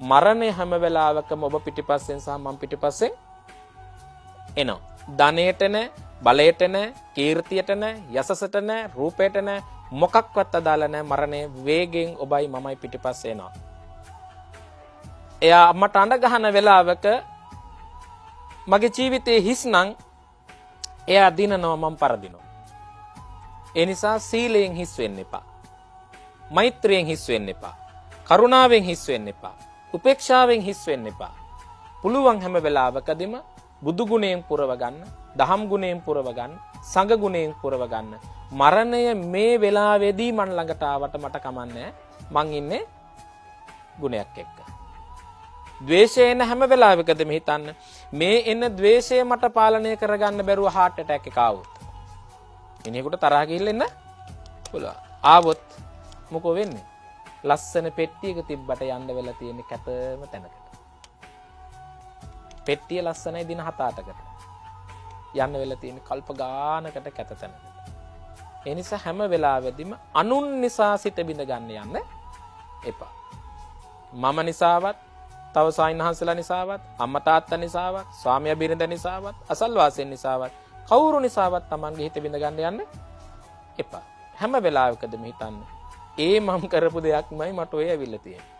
මරණය හැම වෙලාවකම ඔබ පිටිපස්සෙන් සහ මම පිටිපස්සෙන් එනවා. ධනයට නෑ, බලයට නෑ, කීර්තියට නෑ, යසසට නෑ, රූපයට නෑ, මොකක්වත් අදාළ නෑ. මරණය වේගෙන් ඔබයි මමයි පිටිපස්සේ එනවා. එයා මට අඬ ගහන වෙලාවක මගේ ජීවිතේ හිස් නම් එයා දිනනවා, මම පරදිනවා. ඒ නිසා සීලයෙන් හිස් වෙන්න එපා. මෛත්‍රියෙන් හිස් වෙන්න එපා. කරුණාවෙන් හිස් වෙන්න එපා. උපේක්ෂාවෙන් හිස් වෙන්න එපා. පුළුවන් හැම වෙලාවකදීම බුදු ගුණයෙන් පුරව ගන්න, දහම් ගුණයෙන් පුරව ගන්න, සංඝ ගුණයෙන් පුරව ගන්න. මරණය මේ වෙලාවේදී මන් ළඟට ආවට මට කමන්නේ, මං ඉන්නේ ගුණයක් එක්ක. ද්වේෂය එන හැම වෙලාවකදීම හිතන්න, මේ එන ද්වේෂය මට පාලනය කරගන්න බැරුව හાર્ට් ඇටැක් එක ආවොත්, මිනිහෙකුට තරහ ගිහිල්ලා එන්න පුළුවන්. ආවොත් මොකෝ වෙන්නේ? ලස්සන පෙට්ටියක තිබ්බට යන්න වෙලා තියෙන කැතම තැනකට. පෙට්ටිය ලස්සනයි දින 7-8කට. යන්න වෙලා තියෙන කල්ප ගානකට කැත තැනකට. ඒ නිසා හැම වෙලාවෙදිම අනුන් නිසා සිත බිඳ ගන්න යන්න එපා. මම නිසාවත්, තව සායින්හන්සලා නිසාවත්, අම්මා තාත්තා නිසාවත්, ස්වාමියා බිරිඳ නිසාවත්, අසල්වාසීන් නිසාවත්, කවුරු නිසාවත් තමන්ගේ හිත බිඳ ගන්න යන්න එපා. හැම වෙලාවකදම හිතන්න, ඒ මම කරපු දෙයක්මයි මට ඔය ඇවිල්ලා තියෙන්නේ.